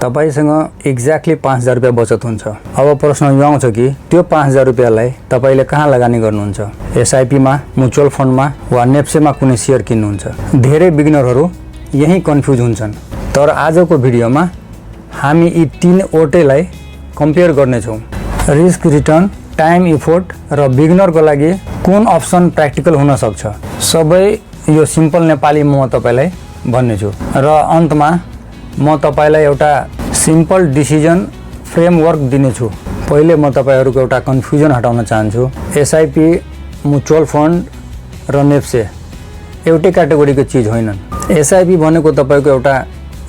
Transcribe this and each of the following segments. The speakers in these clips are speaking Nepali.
तपाईसँग एक्ज्याक्टली 5000 रुपैयाँ बचत हुन्छ। अब प्रश्न यो आउँछ कि त्यो 5000 रुपैयाँलाई तपाईले कहाँ लगानी गर्नुहुन्छ? एसआईपी मा, म्युचुअल फन्डमा वा नेप्सेमा कुनै शेयर किन्नुहुन्छ? धेरै बिगिनरहरू यही कन्फ्युज हुन्छन्। तर आजको भिडियोमा हामी यी 3 वटैलाई कम्पेयर गर्नेछौँ। रिस्क रिटर्न, टाइम इफोर्ट र बिगिनरको लागि कुन अप्सन प्र्याक्टिकल हुन सक्छ, सबै यो सिम्पल नेपालीमा म तपाईलाई भन्नेछु। र अन्तमा म तपाईलाई एउटा सिम्पल डिसिजन फ्रेमवर्क दिनेछु। पहिले म तपाईहरुको एउटा कन्फ्युजन हटाउन चाहन्छु। एसआईपी, म्युचुअल फन्ड र नेप्से एउटै क्याटेगोरीको चीज होइनन्। एसआईपी भनेको तपाईको एउटा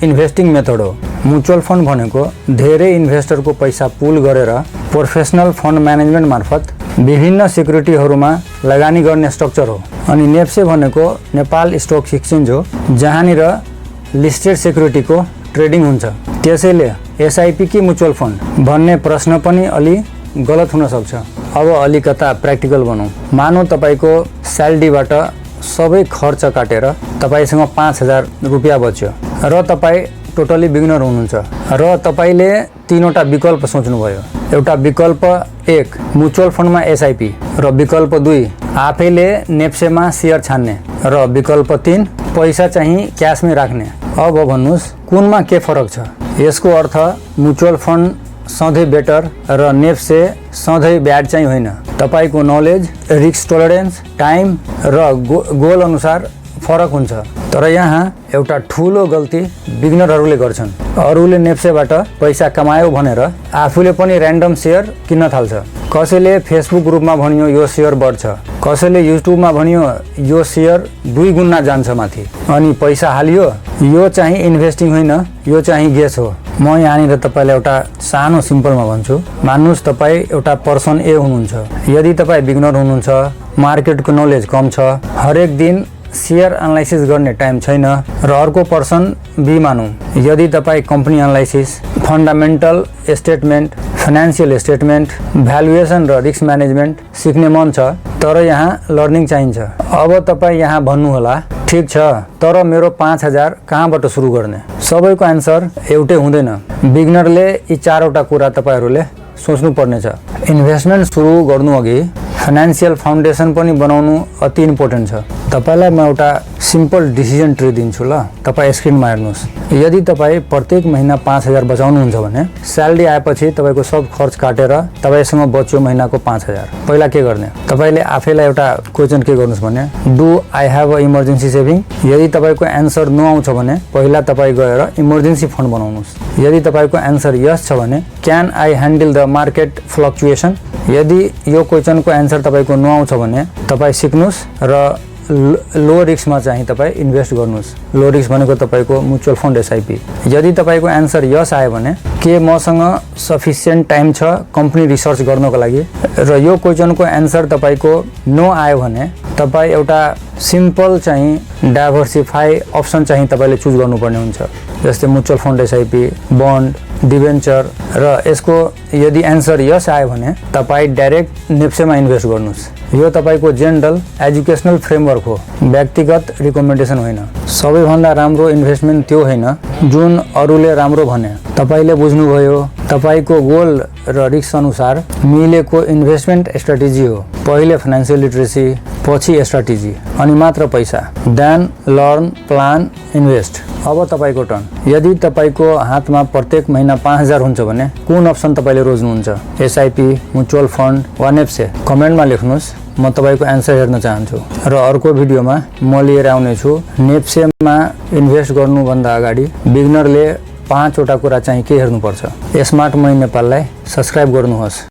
इन्भेस्टिङ मेथड हो। म्युचुअल फन्ड भनेको धेरै इन्भेस्टरको पैसा पुल गरेर प्रोफेसनल फन्ड म्यानेजमेन्ट मार्फत विभिन्न सिक्युरिटीहरूमा लगानी गर्ने स्ट्रक्चर हो। अनि नेप्से भनेको नेपाल स्टक एक्सचेन्ज हो, जहाँनिर लिस्टेड सिक्युरिटीको ट्रेडिङ हुन्छ। त्यसैले एसआईपी कि म्युचुअल फन्ड भन्ने प्रश्न पनि अलि गलत हुन सक्छ। अब अलिकता प्र्याक्टिकल बनौँ। मानौ तपाईको स्यालेरीबाट सबै खर्च काटेर तपाईसँग 5000 रुपैयाँ बच्यो र तपाई टोटली बिगिनर हुनुहुन्छ र तपाईले 3 वटा विकल्प सोच्नुभयो। एउटा विकल्प 1 म्युचुअल फन्डमा एसआईपी र विकल्प 2 आफैले नेप्सेमा शेयर छान्ने र विकल्प 3 पैसा चाहिँ क्याशमै राख्ने। अब भन्नुस् कुनमा के फरक छ? यसको अर्थ म्युचुअल फन्ड सधैँ बेटर र नेप्से सधैँ ब्याड चाहिँ होइन। तपाईको नलेज, रिस्क टोलरेन्स, टाइम र गोल अनुसार फरक हुन्छ। तर यहाँ एउटा ठूलो गल्ती बिगिनरहरूले गर्छन्। अरूले नेप्सेबाट पैसा कमायो भनेर आफूले पनि र्यान्डम शेयर किन्न थाल्छ। कसैले फेसबुक ग्रुपमा भनियो यो शेयर बढ्छ, कसैले युट्युबमा भनियो यो शेयर 2 गुणा जान्छ माथि, अनि पैसा हालियो। यो चाहिँ इन्भेस्टिङ होइन, यो चाहिँ गेस हो। म यहाँनिर तपाईलाई एउटा सानो सिम्पलमा भन्छु। मान्नुस् तपाई एउटा पर्सन ए हुनुहुन्छ। यदि तपाई बिगिनर हुनुहुन्छ, मार्केटको नलेज कम छ, हरेक दिन शेयर एनालाइसिस गर्ने टाइम छैन, र अर्को पर्सन बी मानौँ। यदि तपाई company analysis, fundamental statement, financial statement, valuation र रिस्क म्यानेजमेन्ट सिक्ने मन छ, तर यहाँ लर्निङ चाहिन्छ। अब तपाई यहाँ भन्नुहोला ठीक छ, तर मेरो 5000 कहाँबाट सुरु गर्ने? सबैको आन्सर एउटै हुँदैन। बिगिनरले यी 4 वटा कुरा तपाईहरुले सोच्नु पर्नेछ। इन्भेस्टमेन्ट सुरु गर्नु अघि फाइनान्शियल फाउन्डेसन पनि बनाउनु अति इम्पोर्टेन्ट छ। तपाईलाई म एउटा सिम्पल डिसिजन ट्री दिन्छु ल, तपाई स्क्रिनमा हेर्नुस्। यदि तपाई प्रत्येक महिना 5000 बचाउनुहुन्छ भने स्यालेरी आएपछि तपाईको सब खर्च काटेर तपाईसँग बच्यो महिनाको 5000, पहिला के गर्ने? तपाईले आफैलाई एउटा क्वेशन के गर्नुस् भने do I have a emergency saving? यदि तपाईको आन्सर नो आउँछ भने पहिला तपाई गएर इमर्जेन्सी फन्ड बनाउनुस्। यदि तपाईको आन्सर यस छ भने can I handle the market fluctuation? यदि यो क्वेशनको आन्सर तपाईको नो आउँछ भने तपाई सिक्नुस् र लो रिस्कमा चाहिँ तपाई इन्भेस्ट गर्नुस्। लो रिस्क भनेको तपाईको म्युचुअल फन्ड एसआईपी। यदि तपाईको आन्सर यस आयो भने के मसँग सफिसिएन्ट टाइम छ कम्पनी रिसर्च गर्नको लागि? र यो क्वेशनको आन्सर तपाईको नो आयो भने तपाई एउटा सिम्पल चाहिँ डाइभर्सिफाई अप्सन चाहिँ तपाईले चुज गर्नुपर्ने हुन्छ। जस्तै mutual fund SIP, bond, debenture, र यसको यदि आन्सर यस आयो भने तपाई डाइरेक्ट नेप्सेमा इन्भेस्ट गर्नुस्। यो तपाईको जेनरल एजुकेसनल फ्रेमवर्क हो, व्यक्तिगत रिकमेन्डेसन होइन। सबैभन्दा राम्रो इन्भेस्टमेन्ट त्यो होइन जुन अरूले राम्रो भने। तपाईले बुझ्नुभयो, तपाईको गोल र रिस्क अनुसार मिलेको इन्भेस्टमेन्ट स्ट्र्याटेजी हो। पहिले फाइनान्शियल लिटरेसी, पछि स्ट्र्याटेजी, अनि मात्र पैसा। Then learn, plan, invest. अब तपाईको टर्न। यदि तपाईको हातमा प्रत्येक महिना 5000 हुन्छ भने कुन अप्सन तपाईले रोज्नुहुन्छ? एसआईपी, म्युचुअल फन्ड वा नेप्से? कमेन्टमा लेख्नुस्, म तपाईको आन्सर हेर्न चाहन्छु। र अर्को भिडियोमा म लिएर आउने छु नेप्सेमा इन्भेस्ट गर्नुभन्दा अगाडि बिगिनरले 5 वटा कुरा चाहिँ के हेर्नुपर्छ। स्मार्ट मनी नेपाललाई सब्स्क्राइब गर्नुहोस्।